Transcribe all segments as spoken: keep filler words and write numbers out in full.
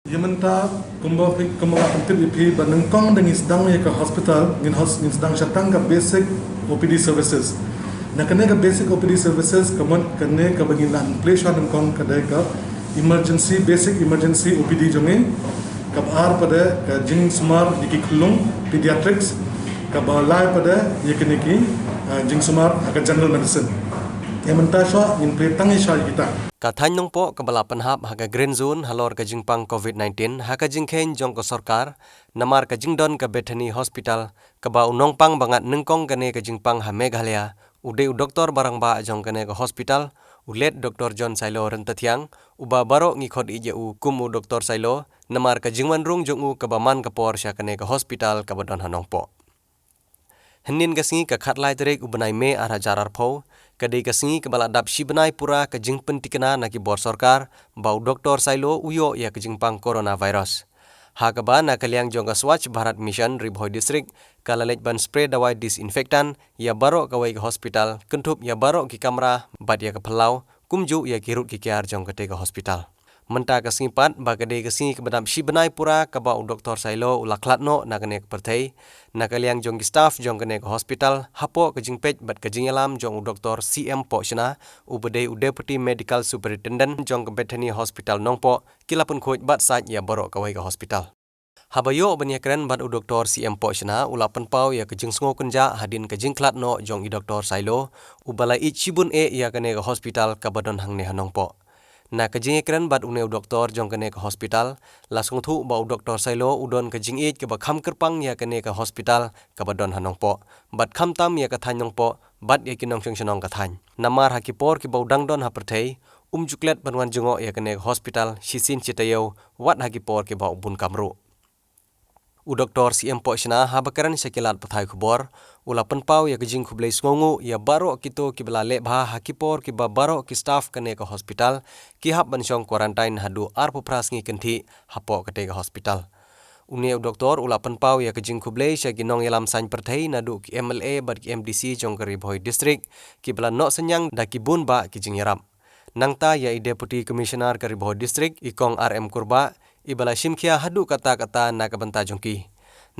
Ïa mynta, kumba phi, kumba nga pyntip ïa phi ba nyngkong da ngi sdang ïa ka hospital, ngin hos-, ngin sdang shatang ka basic O P D services. Na kane ka basic O P D services, ka mut kane kaba ngin la plie sha nyngkong ka dei ka emergency, basic emergency O P D jong ngi. Kaba ar pat ka jingsumar ïa ki khyllung, pediatrics. Kaba lai pat ïa kine ki, ah, jingsumar ha ka general medicine. Ïa mynta shuwa ngin plie tang ïa sha ïa kita. Ka thaiñ Nongpoh kaba la pynhap ha ka green zone halor ka jingpang covid nineteen ha ka jingkheiñ jong ka sorkar, namar ka jingdon ka Bethany Hospital, kaba u nongpang ba ngat nyngkong kane ka jingpang ha Meghalaya u dei u doktor ba rangbah jong kane ka hospital, u late Doktor John Sailo Ryntathiang, uba baroh ngi khot ïeit ïa u kum u Doktor Sailo, namar ka jingwan rung jong u kaba man ka por sha kane ka hospital kaba don ha Nongpoh. Hynnin ka sngi, ka khatlai tarik u bnai May ar hajar arphew, ka dei ka sngi kaba la dap shi bnai pura ka jingpyntikna na ki bor sorkar ba u Doktor Sailo u ïoh ïa ka jingpang coronavirus. Ha kaba na ka liang jong ka Swachh Bharat Mission Ri Bhoi District ka la leit ban spray dawai disinfectant ïa baroh kawei ka hospital, kynthup ïa baroh ki kamra bad ïa ka phyllaw, kumjuh ïa ki rud ki kiar jong katei ka hospital. Mynta ka sngi pat, ba ka dei ka sngi kaba dap shi bnai pura kaba u Doktor Sailo u la khlad noh na kane ka pyrthei, na ka liang jong ki staff jong kane ka hospital, hapoh ka jingpeit bad ka jingïalam jong u Doktor C M Pohshna, uba dei u Deputy Medical Superintendent jong ka Bethany Hospital Nongpoh, ki la pynkhuid bad sait ïa baroh kawei ka hospital. Haba ïoh ban ïakren bad u Doktor C M Pohshna u la pynpaw ïa ka jingsngew kynjah hadien ka jingkhlad noh jong i Doktor Sailo, uba la ïeit shibun eh ïa kane ka hospital kaba don hangne ha Nongpoh. Na ka jingïakren bad une u doktor jong kane ka hospital, la sngewthuh ba u Doktor Sailo u don ka jingïeit kaba kham kyrpang ïa kane ka hospital kaba don ha Nongpoh, bad khamtam ïa ka thaiñ Nongpoh bad ïa ki nongshong shnong ka thaiñ. Namar ha ki por kiba u dang don ha pyrthei, um ju klet ban wan jngoh ïa kane ka hospital shisien shi taïew, wat ha ki por kiba u bun kam ruh. U Doktor C M Pohshna, haba kren sha ki lad pathai khubor, u la pynpaw ïa ka jingkhublei sngewnguh ïa baroh kito kiba la leh bha ha ki por kiba baroh ki staff kane ka hospital ki hap ban shong quarantine haduh arphew phra sngi kynthih hapoh katei ka hospital. Une u doktor u la pynpaw ïa ka jingkhublei sha ki nongïalam saiñ pyrthei naduh ki M L A bad ki M D C jong ka Ri Bhoi District, kiba la noh synñiang da ki bun bah ki jingïarap. Nangta ïa i Deputy Commissioner ka Ri Bhoi District, i Kong R M Kurbah, iba la shim khia haduh katta katta na ka bynta jong ki.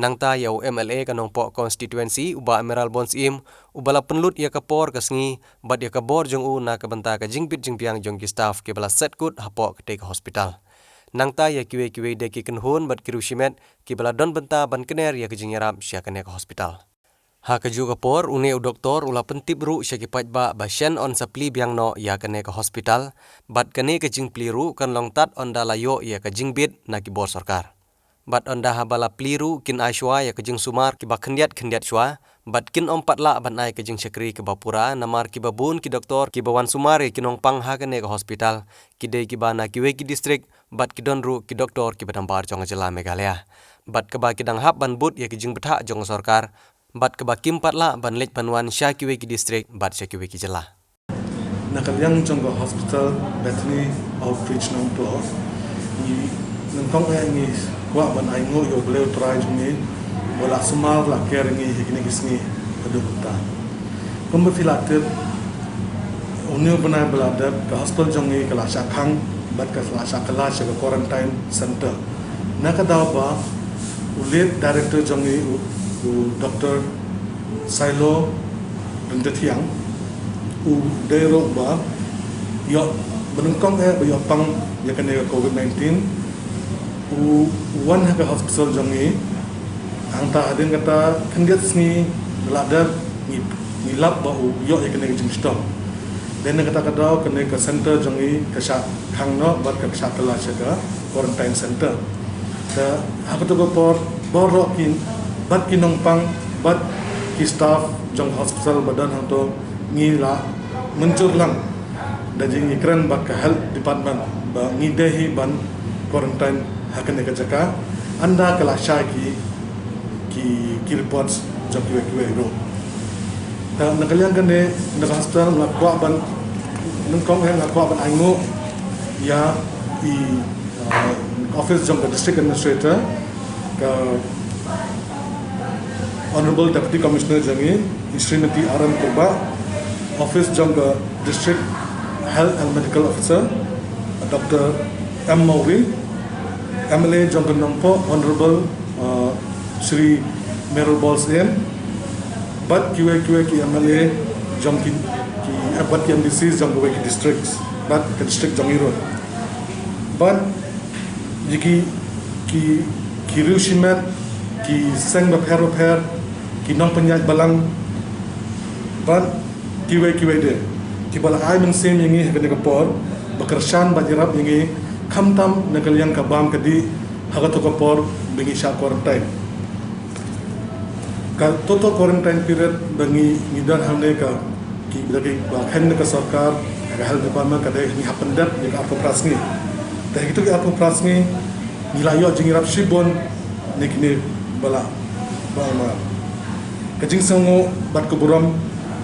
Nangta ïa u M L A ka Nongpoh Constituency, u Bah Amiral Born Syiem, uba la pynlut ïa ka por ka sngi bad ïa ka bor jong u na ka bynta ka jingbit jingbiang jong ki staff kiba la set kut hapoh katei ka hospital. Nangta ïa kiwei kiwei de ki kynhun bad ki riewshimet kiba la don bynta ban kner ïa ka jingïarap sha kane ka hospital. Ha kajuh ka por, une u doktor u la pyntip ruh sha ki paidbah ba shen yn sa plie biang noh ïa kane ka hospital, bad kane ka jingplie ruh kan long tad ynda la ïoh ïa ka jingbit na ki bor sorkar. Bad ynda haba la plie ruh kin ai shuwa ïa ka jingsumar kiba khyndiat khyndiat shuwa, bad kin ym pat lah ban ai ka jingshakri kiba pura, namar kiba bun ki doktor kiba wan sumar ïa ki nongpang ha kane ka hospital ki dei kiba na kiwei ki district, bad ki don ruh ki doktor kiba nabar jong ka jylla Meghalaya. Bad kaba ki dang hap ban bud ïa ki jingbthah jong ka sorkar, bad kaba kim pat lah ban leit ban wan sha kiwei ki district bad sha kiwei ki jylla. Na ka liang jong ka hospital Bethany Outreach Nongpoh, ngi nyngkong eh ngi kwah ban ainguh ïa U Blei U Trai jong ngi, ba la sumar la care ngi ha kine ki sngi haduh mynta. Kumba phi la tip, une u bnai ba la dep ka hospital jong ngi ka la shah khang, bad ka la shah kylla sha ka quarantine center. Na ka daw ba u late director jong ngi u, u Doktor Sailo Ryntathiang, u dei ruh ba ïoh, ba nyngkong eh ba ïoh pang ïa kane ka covid nineteen, u wan ha ka hospital jong ngi. Hangta hadien kata khyndiat sngi la dep ngi, ngi lap ba u ïoh ïa kane ka jingshitom. Dei na kata ka daw kane ka center jong ngi ka shah khang noh bad ka shah kylla sha ka quarantine center. Te ha kato ka por, baroh ki, bad ki nongpang, bad ki staff jong hospital ba don hangto, ngi la mynjur lang da jingïakren bad ka health department ba ngi dei hi ban quarantine ha kane ka jaka ynda ka la shai ki, ki, ki reports jong kiwei kiwei ruh. Te na ka liang kane, na ka hospital nga kwah ban, nyngkong eh nga kwah ban ainguh ïa i, uh, office jong ka district administrator, ka Honorable Deputy Commissioner jong ngi, i Srimati R M Kurbah, office jong ka District Health and Medical Officer, Doctor M Mawrie, M L A jong ka Nongpoh, Honorable uh, Shri Mayralborn Syiem, bad kiwei kiwei ki M L A jong ki, ki bad ki M D Cs jong kiwei ki districts bad ka district jong i ruh, bad ïa ki, ki, ki riew shimet, ki seng bapher bapher, ki nongpynïaid balang, bad kiwei kiwei de kiba la ai mynsiem ïa ngi ha kane ka por, ba kyrshan bad ïarap ïa ngi, khamtam na ka liang ka bam ka dih ha kato ka por ba ngi shah quarantine. Kato ka quarantine period ba ngi, ngi don hangne ka, ki, ba ki, ba khein na ka sorkar, ka health department, ka dei ngi hap pyndep ïa ka arphew phra sngi. Te ha kito ki arphew phra sngi ngi la ïoh jingïarap shibun na kine ba la, ba la mar. Ka jingsngewnguh bad ka burom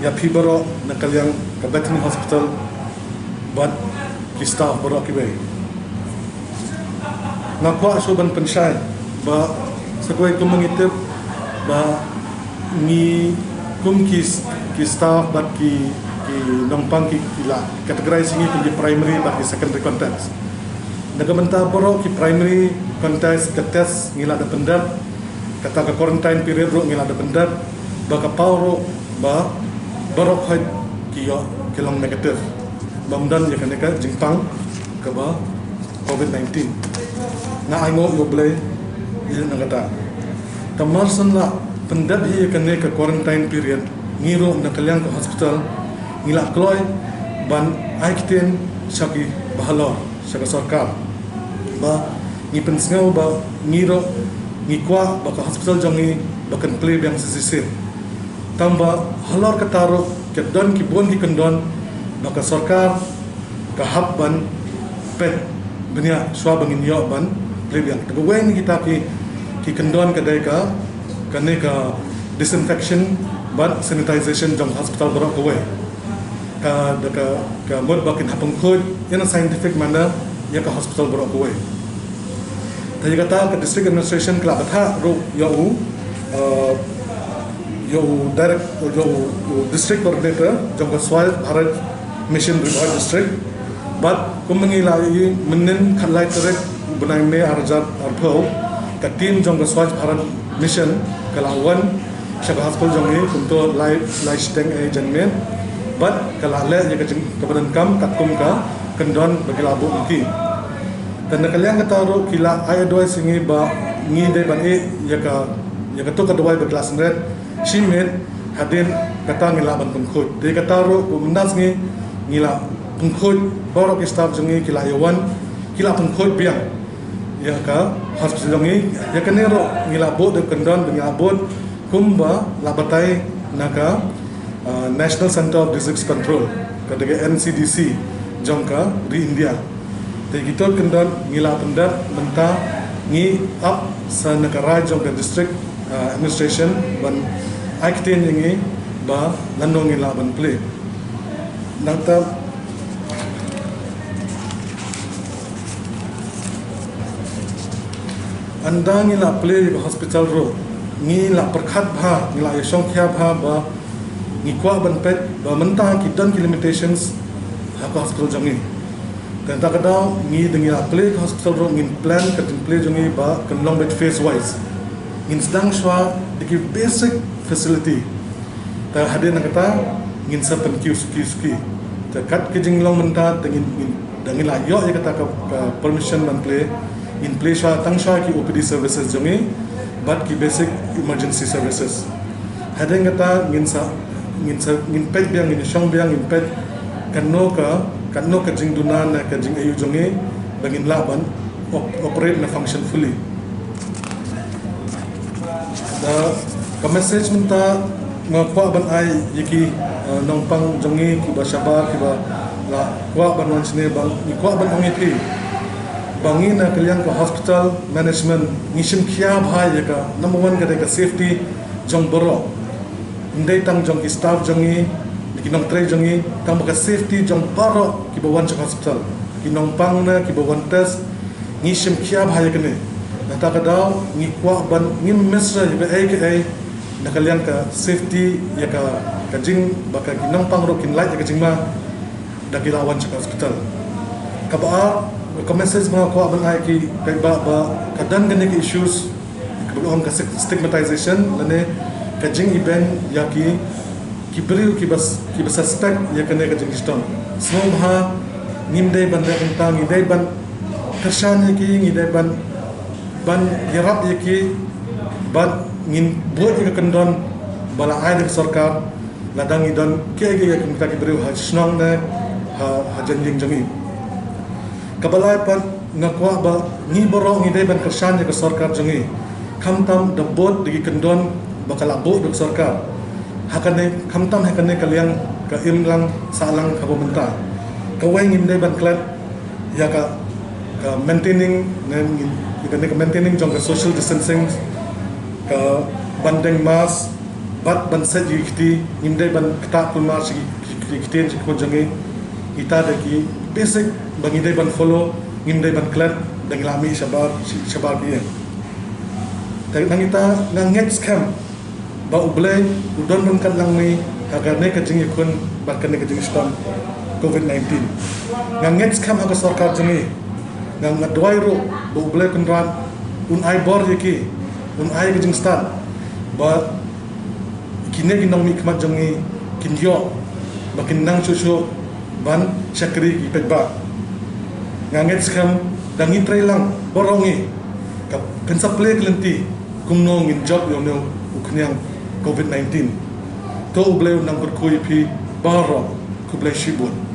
ïa phi baroh na ka liang ka Bethany Hospital bad ki staff baroh kiwei. Nga kwah shuh ban pynshai ba sa kawei, kum ma ngi tip ba ngi, kum ki, ki staff bad ki, ki nongpang ki, ki la categorize ïa ngi kum ki primary bad ki secondary contacts. Na ka bynta baroh ki primary contacts, ka test ngi la da pyndep, kata ka quarantine period ruh ngi la da pyndep, ba ka paw ruh ba baroh khoit ki ïoh, ki long negative, bym don ïa kane ka jingpang kaba COVID nineteen. Nga ainguh ïa U Blei ïa na kata. Te mar shen la pyndep ïa kane ka quarantine period, ngi ruh na ka liang ka hospital ngi la kloi ban ai ktien sha ki bahalor, sha ka sorkar, ba ngi pynsngew ba ngi ruh ngi kwah ba ka hospital jong ngi ba kan plie biang shisien. Tang ba halor kata ruh ka don ki bun ki kyndon ba ka sorkar ka hap ban peit bniah shuwa ba ngin ïoh ban plie biang. Te kawei na kita ki, ki kyndon ka dei ka, kane ka disinfection bad sanitization jong hospital baroh kawei. Ka, da ka, ka mut ba kin hap pynkhuid in a scientific manner ïa ka hospital baroh kawei. Te ïa kata ka district administration ka la bthah ruh ïa u, uh, ïa u direct, ïa u, u district coordinator jong ka Swachh Bharat Mission Ri Bhoi District. Bad kum ma ngi la ïohi, mynnin khatlai tarik bnai May arhajar arphew, ka team jong ka Swachh Bharat Mission ka la wan sha ka hospital jong ngi kumto lai, lai shiteng eh janmiet. Bad ka la leh ïa ka jing, kaba donkam katkum ka kyndon ba ki la buh ïa ngi. Te na ka liang kata ruh ki la ai advice ïa ngi ba ngi dei ban ïeh ïa ka, ïa kato ka dawai ba ki la synreit shimet, hadien kata ngi lah ban pynkhuid. Te kata ruh kumne ngi, ngi la pynkhuid, baroh ki staff jong ngi ki la ïa wan, ki la pynkhuid biang ïa ka hospital jong ngi. Ïa kane ruh ngi la buh da ka kyndon ba ngi la buh kumba la batai na ka, uh, National Centre of Disease Control, ka dei ka N C D C jong ka ri India. Te kito ki kyndon ngi la pyndep, mynta ngi ap sa na ka rai jong ka district, uh, administration ban ai ktien ïa ngi ba lano ngi lah ban plie. Nangta ynda ngi la plie ïa ka hospital ruh, ngi la pyrkhat bha, ngi la ïa shongkhia bha ba ngi kwah ban peit ba mynta ki don ki limitations ha ka hospital jong ngi. Te kata ka daw ngi, ynda ngi la plie ka hospital ruh, ngin plan ka jingplie jong ngi ba kan long beit phase wise. Ngin sdang shuwa da ki basic facility. Te hadien kata ngin sa pynkiew suki suki. Te kat ka jinglong mynta te ngin, ngin, ynda ngi la ïoh ïa kata ka, ka permission ban plie, ngin plie shuwa, tang shuwa ki O P D services jong ngi bad ki basic emergency services. Hadien kata ngin sa, ngin sa, ngin peit biang, ngin shong biang, ngin peit katno ka, katno ka jingduna ne ka jingaïu jong ngi ba ngin lah ban op-, operate ne function fully. Da ka message mynta nga kwah ban ai ïa ki, uh, nongpang jong ngi kiba shabar, kiba la kwah ban wan shane, ba ngi kwah ban ong ïa ki ba ngi na ka liang ka hospital management ngi shim khia bha ïa ka, number one ka dei ka safety jong baroh. Ym dei tang jong ki staff jong ngi, ki nongtrei jong ngi, tang ba ka safety jong baroh kiba wan sha hospital, ki nongpang ne kiba wan test, ngi shim khia bha ïa kane. Nangta ka daw ngi kwah ban, ngim miss ïa kaei kaei na ka liang ka safety, ïa ka, ka jing ba ka ki nongpang ruh kin lait ïa ka jingma da ki la wan sha ka hospital. Kaba ar, Ka message ba nga kwah ban ai ki paidbah ba ka don kane ka issues kaba ong ka stigmatization lane ka jingibeiñ ïa ki ki briew kiba kiba suspect ïa kane ka jingshitom. Sngewbha ngim dei ban leh kumta, ngi dei ban kyrshan ïa ki, ngi dei ban ban ïarap ïa ki bad ngin buh ïa ka kyndon ba la ai da ka sorkar lada ngi don kiei kiei kumta ki briew ha shnong ne ha ha jingïing jong ngi. Kaba lai pat nga kwah ba ngi baroh ngi dei ban kyrshan ïa ka sorkar jong ngi. Khamtam da bud da ki kyndon ba ka la buh da ka sorkar. Ha kane khamtam ha kane ka liang ka imlang sahlang kaba mynta. Kawei ngim dei ban klet ïa ka ka maintaining ne ngin ïa kane ka maintaining jong ka social distancing, ka ban deng mask bad ban set ïa ki kti, ngim dei ban ktah kulmar sha ki ki kti sha ki khun jong ngi. Kita da ki basic ba ngi dei ban follow, ngim dei ban klet da ngi la mih shabar shabar ki ïing. Te nangta nga ngeit skhem ba U Blei u don ryngkat lang ngi ha kane ka jingïakhun bad kane ka jingshitom covid nineteen. Nga ngeit skhem ha ka sorkar jong ngi. Nga nga duwai ruh ba U Blei Kynrad un ai bor ïa ki, un ai ka jingstad ba kine ki nongmihkhmat jong ngi kin ïoh ba kin nang shuh shuh ban shakri ki paidbah. Nga ngeit skhem da ngi trei lang baroh ngi ka kan sa plie ka lynti kumno ngin jop ïa une u khñiang covid nineteen. To U Blei un nang kyrkhu ïa phi baroh. Khublei shibun.